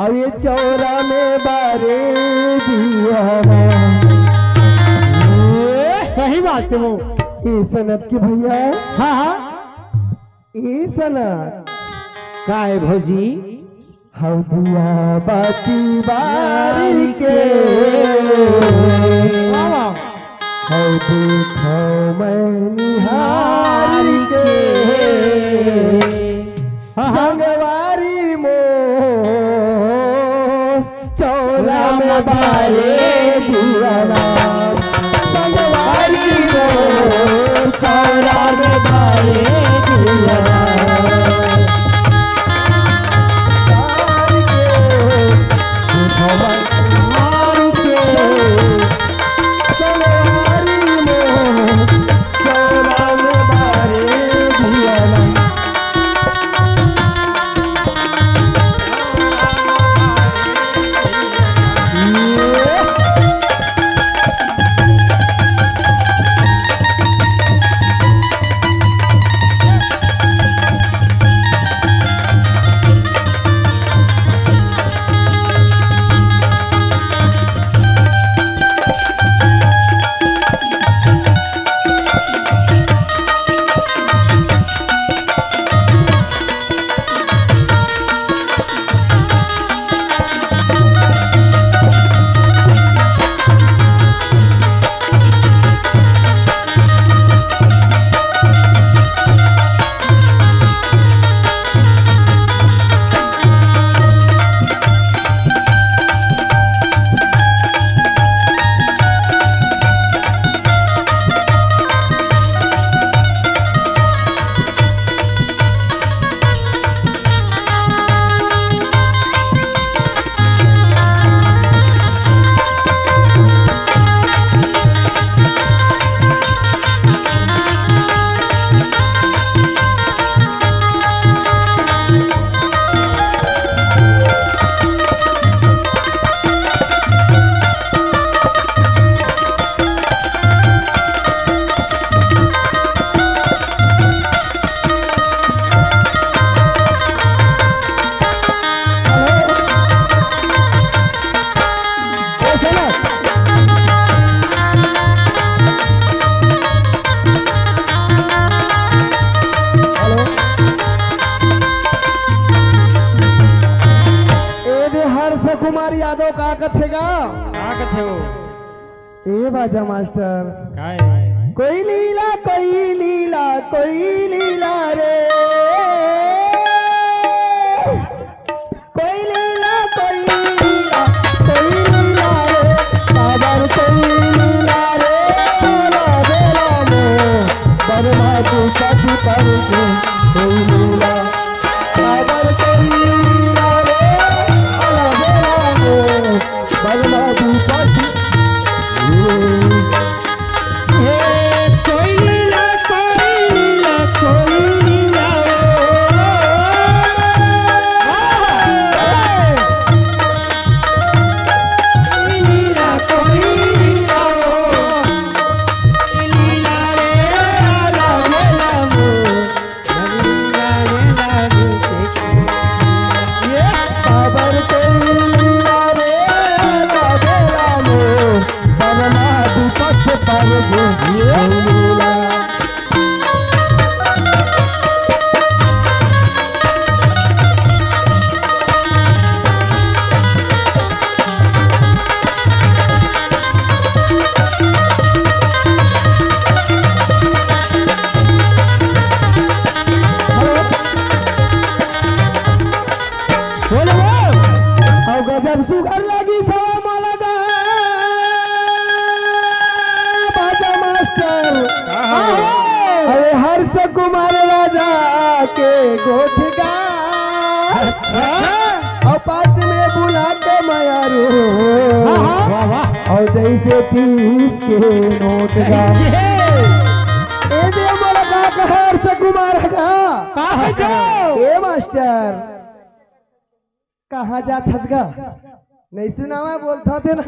अउ ये चौरा में बारे दिया ना। सही बात है वो। ए सनत के भैया। हाँ, हाँ। ए सनत। का है भौजी? हौ दिया बाती बारी के। वाह, वाह। हौ देखौ मैं निहारी के। हाँ, हाँ। संगवारी मोर चौरा में बारे दिया ना। संगवारी मोर चौरा में बारे दिया ना। यादव का कथे गा? का कथे वो? ए बाजा मास्टर। काय? कोई लीला, कोई लीला, कोई लीला रे। कोई लीला, कोई लीला, कोई लीला रे। काबर कोई लीला रे, आला बेला में बर्मा तू कभी करके कोई लीला। काबर कोई लीला रे, आला बेला में बर्मा तू कभी। ए, कोई लीला, कोई लीला, कोई लीला। बोलो, बोलो। अउ गजब सुघर लगी सवा माला गा बाजा मास्टर। का हो? अरे हर्ष कुमार राजा के गोठ गा। अच्छा। अउ पास में बुला के मयारू। हाँ, हाँ। वाह, वाह। अउ जैसे तीस के नोट गा। ए दे मोला का कहे हर्ष कुमार का? का है जो? ए मास्टर। कहाँ जात हस गा? नहीं सुनावा, बोलत हस तेन।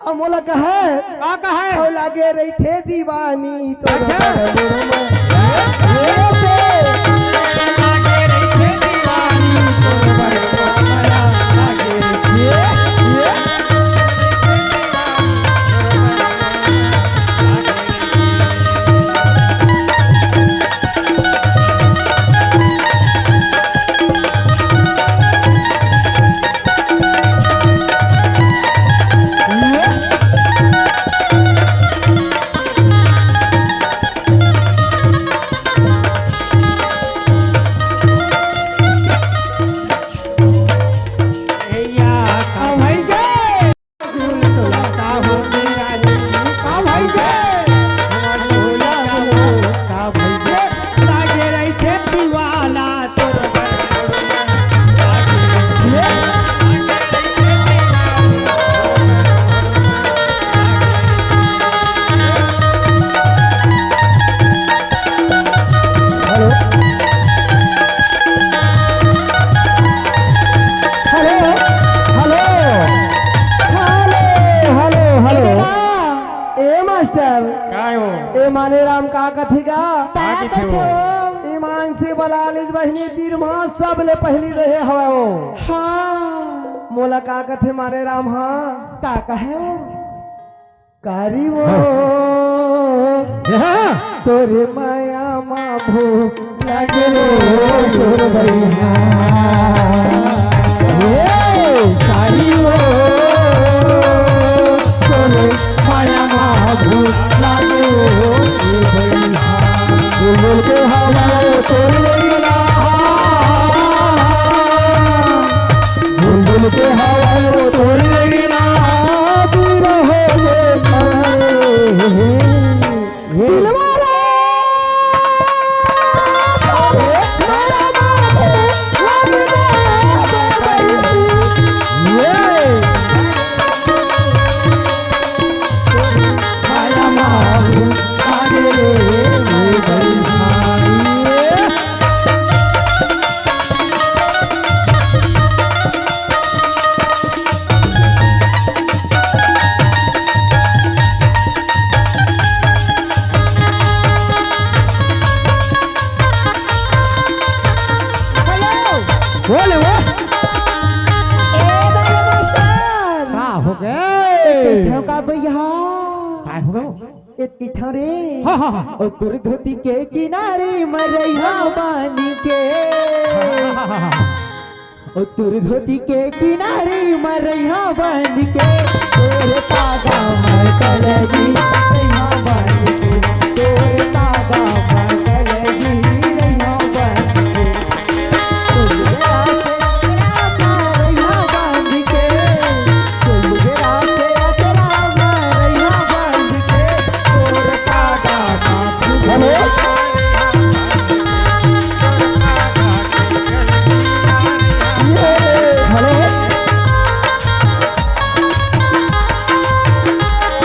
अब मोला कहे, का कहे? अउ लागे रहिथे दीवानी तोर अच्छा। बड़ मुड़मा। Hello. Hello, hello, hello, hello, hello. ए मास्टर। का हो? ए माने राम का कथे गा? का कथे हो? ए मानसी बलालिस बहिनी तीर मा सबले पहिली रहे हवय ओ। हाँ। मोला का कथे माने राम, हाँ? का कहे ओ? कारी वो हाँ। तोरे माया मा भू लागे रे सुर भैया। ए, कारी वो तोरे माया मा भू लागे रे भैया। बुलबुल के हवा तोर लगिला। बुलबुल के हवा तोर लगिला। दूर हो गए तारे। दिलवा रे। हेलो। बोले वो। ए, बाबा मास्टर। का हो गए? कइसे हो का भैया? का हो गए? ए, पीठा रे। हाँ, हाँ, हाँ। अउ तोर धोती के किनारे मरइया बानी के। हाँ, हाँ, हाँ, हाँ। तोर धोती के किनारे म रहिहा बंध के, तोर तागा म कलगी रहिहा बंध के, तोर तागा म कलगी रहिहा बंध के। हेलो।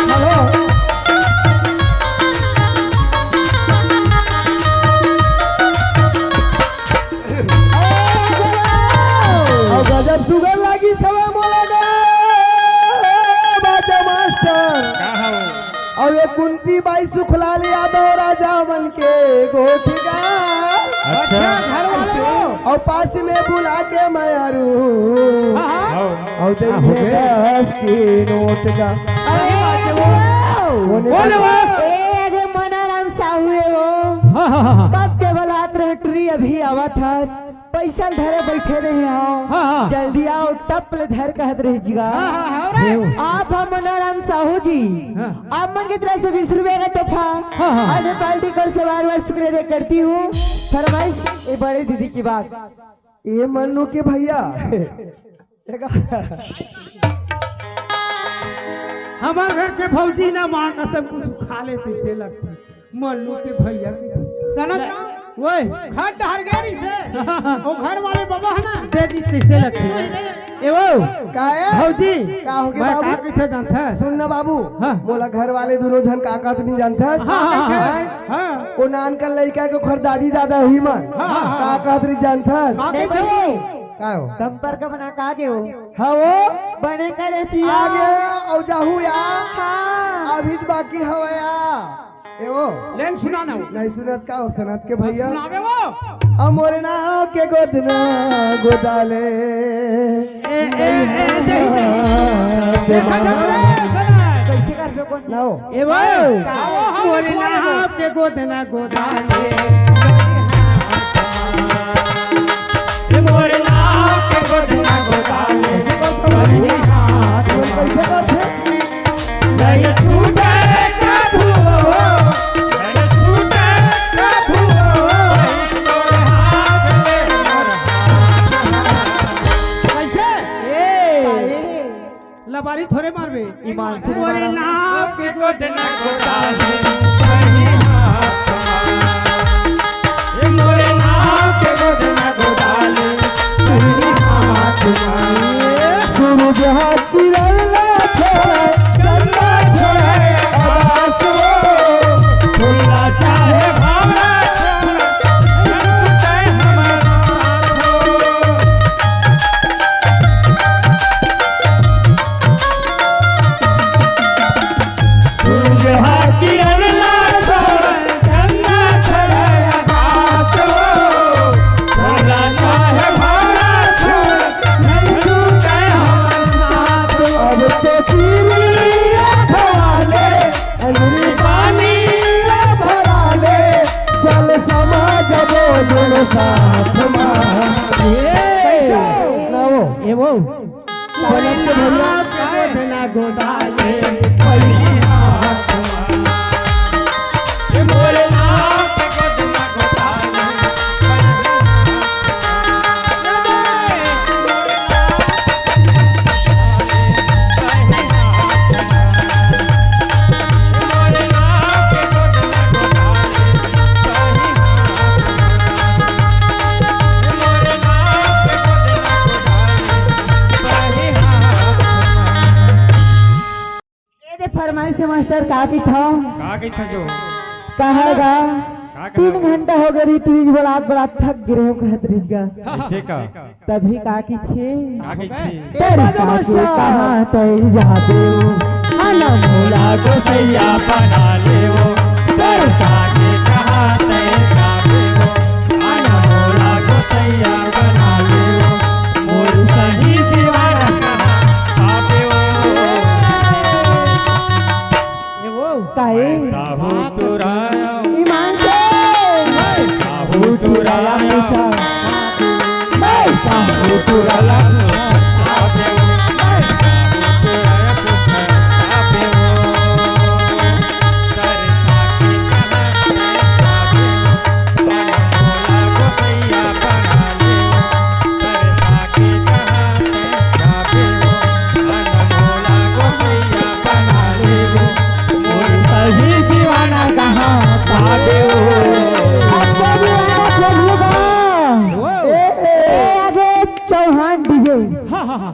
हेलो। अउ गजब सुघर लागिस हवय मोला गा, बाजा मास्टर। का हो? अउ ये कुंती बाई सुखलाल यादव राजा मन के गोठ गा। अच्छा। अच्छा, घर वाले हो। अउ पास में बुला के मयारू। हाँ, हाँ। हाँ। अउ दे हाँ, हो गए। दस के नोट गा। अरे वाह। कोन हे? ए, अरे मनाराम साहू हे वो। हाँ, हाँ, हाँ, हाँ। कब के बलात रहे टुरी अभी आवत हस। पैसा ल धरे बइठे रहे हव। हाँ, हाँ। जल्दी आव, टप ले धर कहत रहे जी गा। हाँ, हाँ, हाँ, रे। देव। आप ह मनाराम साहू जी। हाँ। आप मन की तरफ से बीस रुपए का तोहफा। हाँ, हाँ। अरे पार्टी कर से बार बार शुक्रिया अदा करती हूँ। फरमाइश, ये बड़े दीदी की बात। ए मन्नू के भैया। देखा। हमर घर के भौजी ना माँ कसम कुछ खा ले तइसे लगथे। मल्लू के भैया के। सनत ना? ओए। घर डहर गे रहिसे। ओ घर वाले बाबा हे ना? दे दी तइसे लगथे। ए वो। का हे? भौजी। का हो गे मैं बाबू? का कइसे जानथस? सुन ना बाबू। हाँ। मोला घर वाले दुनों झन का कहत नहीं जानथस? हाँ, हाँ, हाँ। हैं? हाँ। ओ नान का लइका के ओखर दादी दादा हुई मन। हाँ, हाँ, हाँ। का कहत रही जानथस? का कहिथे? का हो? संपर्क बना का गे हो? हाँ वो? बने करे चिया। आगे अउ जाहू या। हाँ। अभी तो बाकी हवय या। ए वो? लेन सुना ना वो। नहीं सुनत का हो सनत के भैया? सुनावे वो। अमोरे नाव के गोदना गोदाले। ए, ए, ए, देखा जब रे, सनत। कइसे करबे कोन? ना हो। ए वो? का हो, हम मोरे सुनावे वो। नाव के गोदना गोदाले। ए मोरे नाव के गोदना गोदाले। कइसे करथे? नहीं छूटे कभू, नहीं छूटे कभू। कइसे? ए। लबारी थोरे मारबे। ईमान से मोरे मारा। नाव के गोदना गोदाले, नहीं हाथ मार। ए मोरे नाव के गोदना गोदाले, नहीं हाथ मार। सूरज हा किरण ला छोड़े, चंदा छोड़े, आकाश वो। फूला चाहे भावरा छोड़े, चाहे हमारा हो। सूरज हा किरण ला छोड़, चंदा छोड़, आकाश हो। भोला काहे भोला छोड़, नहीं छूटे हमर साथ। अब तो पीरिया भवाले, अंगरी पानी ला भराले, चल समाज वो दोनों साथ मा। ए, ना वो। ए वो। पलक के भैया। गोदना गोदाले, पहिली हाथ मा। ए भोलेनाथ गोदना गोदाले, पहिली हाथ मा। ए दे फरमाइश हे मास्टर, का कहिथव? का कहिथव जो? कहे गा, का कहे? तीन घंटा हो गे रहिस, टुरी जी बलात बलात थक गे रहेंव कहत रहिस गा। अइसे का? तभी का कहिथे? का कहिथे? ए, बाजा मास्टर। कहाँ तैं जाबे वो, अनमोला गोसैया बना ले वो, सरसा के कहाँ तैं जाबे वो, अनमोला गोसैया बना ले वो, मोर सही दीवाना कहाँ पाबे वो। ए वो। काहे? साहू तुराया। ईमान से। साहू तुराया। मैं साहू अच्छा दीवाना खोजलू बा। ए, ए, आगे चौहान डीजे। हाँ, हाँ, हाँ।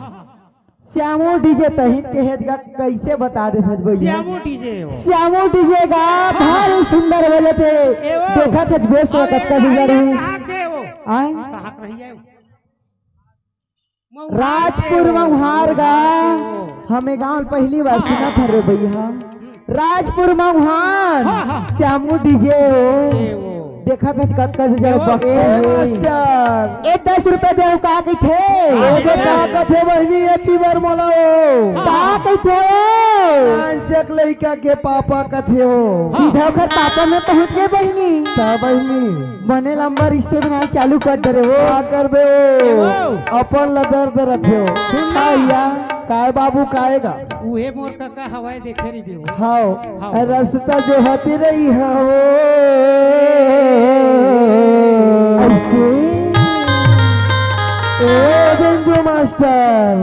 श्यामू डीजे तहिन के हेज गा, कैसे बता दे भज भैया। श्यामू डीजे हो। श्यामू डीजे गा भारी सुंदर बजत हे। ए वो। देखत हे बेस अरे वकत का बिगड़ है। कहाँ के हो? आए? कहाँ के भैया हो? राजपुर मौहार गा। हमें गांव पहली बार सुना था रे भैया। राजपुर मौहार। हाँ, हाँ। श्यामू डीजे हो। ए वो। देखत हच कतका से जड़ ए वो। बक्सा ए हे। मास्टर। ए दस रुपया देव का कहिथे? ए जो का कथे बहिनी एती बर मोला हो। का कहिथे हो? नानचक लइका के पापा कथे हो। सीधा ओखर पापा में पहुंच गे बहिनी। त बहिनी। बने लंबा रिश्ते बनाए चालू कर दे रे हो। का करबे हो? ए वो। अपन ला दर्द रथे हो। सुन ना। भैया। काय बाबू काएगा? उहे मोर कका हवाई देखे रहिबे हो। हाव, हाव। रस्ता जो हती रही हाव। ऐसे। ए बेंजो मास्टर,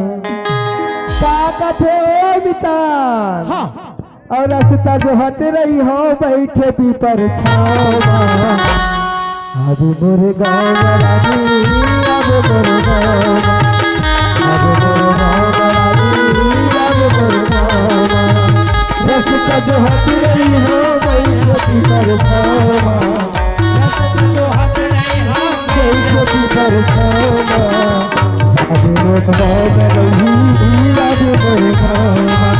का कथे ओ मितान? हाँ। अउ रस्ता जो हती रही हाव, बैठे पीपर छाव मा। आबे मोरे गाँव वाला रे, आबे मोरे गाँव मा। आबे मोरे गाँव वाला रे, आबे मोरे गाँव मा। रस्ता जो हट रही हो, वही सती पर खावा। रस्ता जो हट रही हो, वही सती पर खावा। आबे मोरे गाँव वाला रे, आबे मोरे गाँव मा।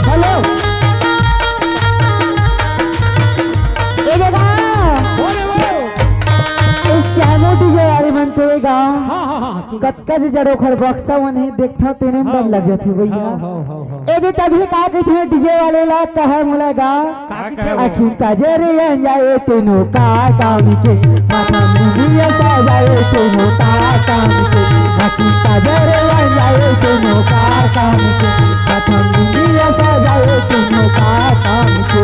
हेलो। ए जगह। बोले वो। ए श्यामू डीजे वाले मन तो ए गाँव। हाँ, हाँ, हाँ, सुन। कतका जे जड़ ओखर बक्सा मन हे, देखथव तेने में डर लग जाथे भैया। हाँ, हाँ, हाँ, हाँ। ए दे तभी का कहिथे डीजे वाले ला, कहे मोला गा। का कहे वो? अखिन काजर अंजाए तेनो का काम के, माथा मुंडिया सजाए तेनो का काम के, अखिन काजर अंजाए तेनो का काम के, माथा मुंडिया सजाए तेनो का काम के।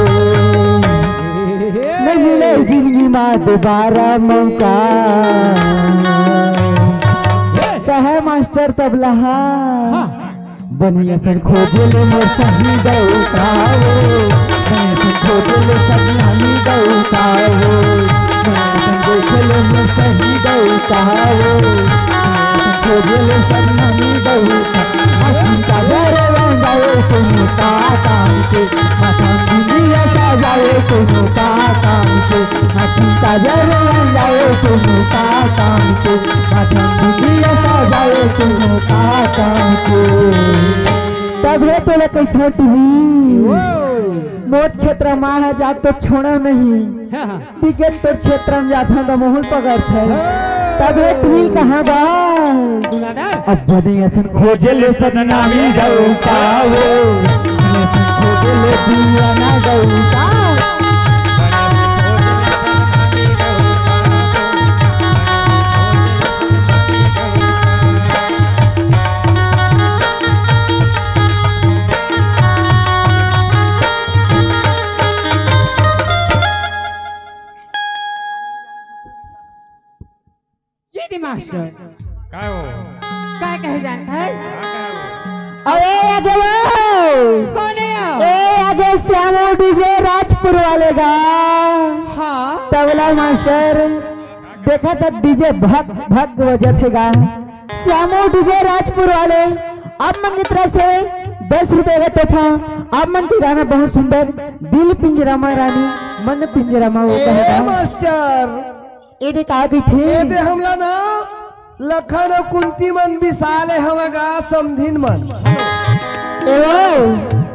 नहीं मिले जिंदगी मा दोबारा मौका। कहे मास्टर तबला हा। हाँ। बने असन खोजे ले मोर सही दऊ का हो, बने असन खोजे ले सजनानी दऊ का हो, बने असन देखे ले मोर सही दऊ का हो, बने असन खोजे ले सजनानी दऊ का। अखिन काजर अंजाए कोनो का काम के, माथा मुंडिया सजाए कोनो का काम के, अखिन काजर अंजाए कोनो का काम के, माथा मुंडिया सजाए कोनो का काम के। तभे तोला कहिथंव टीवी। मोर क्षेत्र मा हे, जात तो छोड़व नहीं। हाँ, हाँ। टिकट तोर क्षेत्र में जाथन त मोहन पकड़थे। हाँ। तभे टीवी कहाँ बा? सुना ना। अब बने असन खोजे ले सदनामी दऊ का हो। बने असन खोजे ले दीवाना दऊ का। ये दे मास्टर। काय हो? काय कहे जानत हस? काय हो? अरे आगे वो। कौन है यो? ए आगे श्यामू डीजे राजपुर वाले गा। हाँ। तबला मास्टर। देखा त डीजे भक भक बजत हे गा। श्यामू डीजे राजपुर वाले, आप मन की तरफ से दस रुपए का तोहफा। आप मन के गाना बहुत सुंदर, दिल पिंजरा मा रानी, मन पिंजरा मा वो ए कहे गा। मास्टर, ए दे का कहिथे? ए दे हमला ना लखन अउ कुंती मन बिसाले हवय गा समधिन मन। ए वो,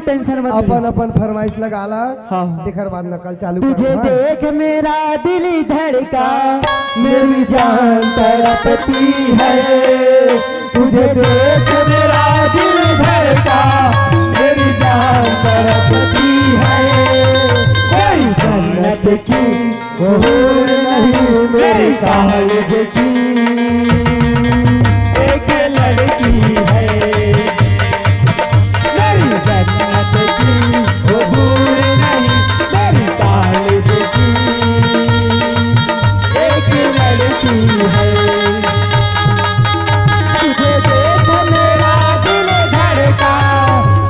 टेंशन मत ले। अपन अपन फरमाइश लगा ला। हाँ। तेकर बाद नकल चालू तुझे करबो, हाँ। देख मेरा दिल धड़का, मेरी जान तड़पती है। तुझे देख मेरा दिल धड़का, मेरी जान तड़पती है। कोई जन्नत की वो हूर नहीं, मेरी कॉलेज की एक लड़की है। मेरी जन्नत की वो हूर नहीं, मेरी कॉलेज की एक लड़की है। तुझे देख मेरा दिल धड़का,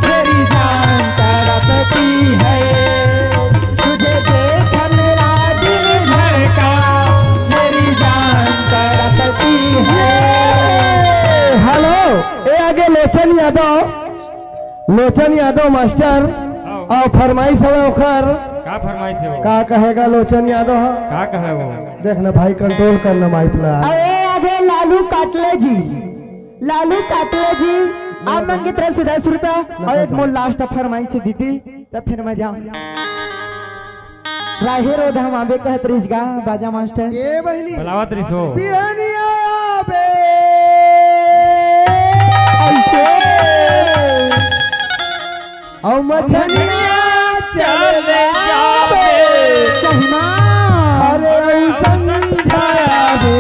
मेरी जान तड़पती है। तुझे देख मेरा दिल धड़का, मेरी जान तड़पती है। हेलो, ए आगे लोचन यादव, लोचन यादव मास्टर, हाँ। अउ फरमाइश हवे ओकर। का फरमाइश हे वो? का कहेगा लोचन यादव ह? का कहे वो? देख ना भाई, कंट्रोल करना माइक ला। अउ ए आगे लालू काटले जी, लालू काटले जी, आप मन की तरफ से दस रुपया अउ एक मोर लास्ट फरमाइश हे दीदी, तब फिर मैं जाऊँ। राहेर ओ धमावे कहत रहिस गा बाजा मास्टर। ए बहिनी। बुलावत रहिस हो। बिहनिया बे। ऐसे। अउ मछनिया चल जाबे। सहिना। अरे अउ संझा बे।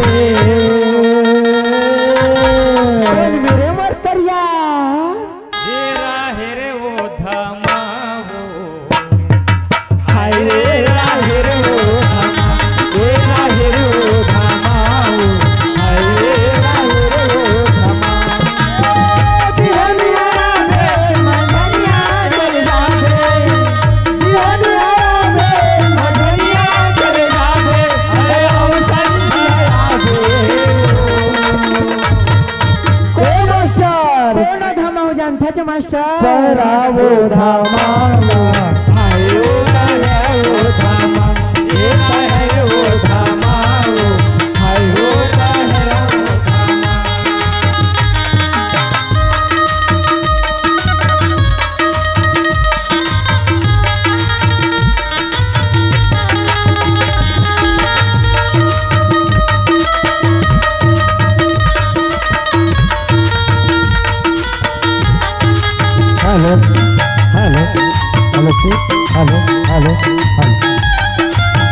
मेरे मरतरिया। ए राहेर ओ धमाओ। हाय रे राहेर ओ धमाओ, ए राहेर ओ धमाओ, हाय रे राहेर ओ धमाओ। बिहनिया रे मगनिया चल जाबे, बिहनिया रे मगनिया चल जाबे, अरे ओ संझा आबे। ए मास्टर। कोन धमाओ जानथच मास्टर? परावो धमावा। आयो परावो धमा, ए परावो धमाओ, आयो परावो धमा। Hello, hello, hello, hello, hello, hello.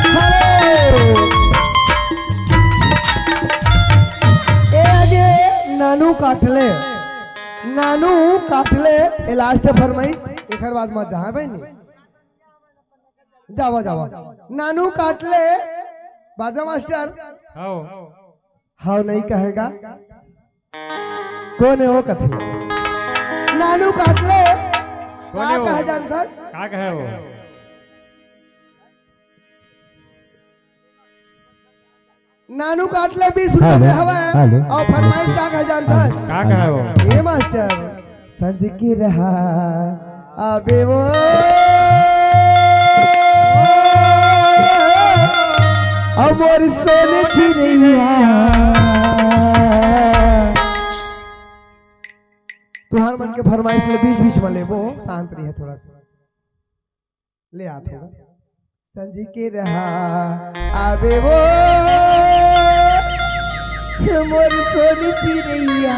Hello. ए आगे नानू काटले, नानू काटले, ए लास्ट फरमाइश, एकर बाद मत जहाँ बहनी। जावा, जावा। नानू काटले, बाजा मास्टर। हाव। हाव नहीं कहेगा। कोन हे वो कथे? नानू काटले। कोन का हे वो? कहे जानथस? का कहे वो? नानू काटले बीस रुपया हेलो, दे हवय। हेलो। अउ फरमाइश का कहे जानथस? हेलो। का कहे वो? ए मास्टर, संझ के रहा आबे वो, अउ मोर सोन चिरैया। तुहार मन के फरमाइश ले बीच बीच में लेबो, शांत रहिए थोड़ा सा। ले आत होगा। संझ के रहा आबे वो, मोर सोन चिरैया।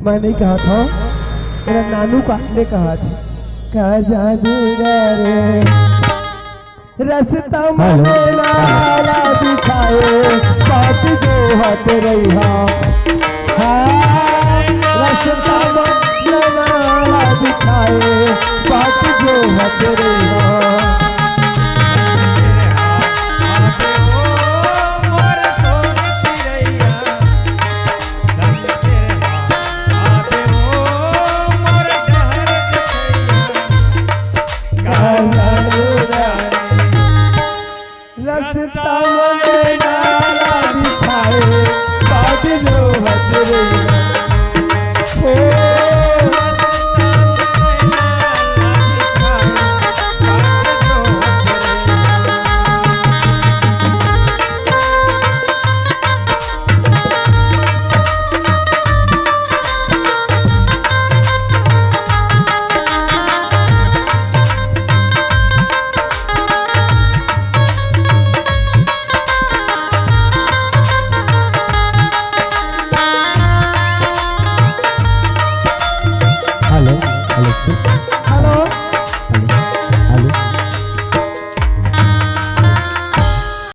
मैं नहीं कहत हूँ, मेरा नानू काटले कहत हे। का जादू रे। रस्ता हेलो। मने नाला बिछाए, बाट जोहत रहिहा।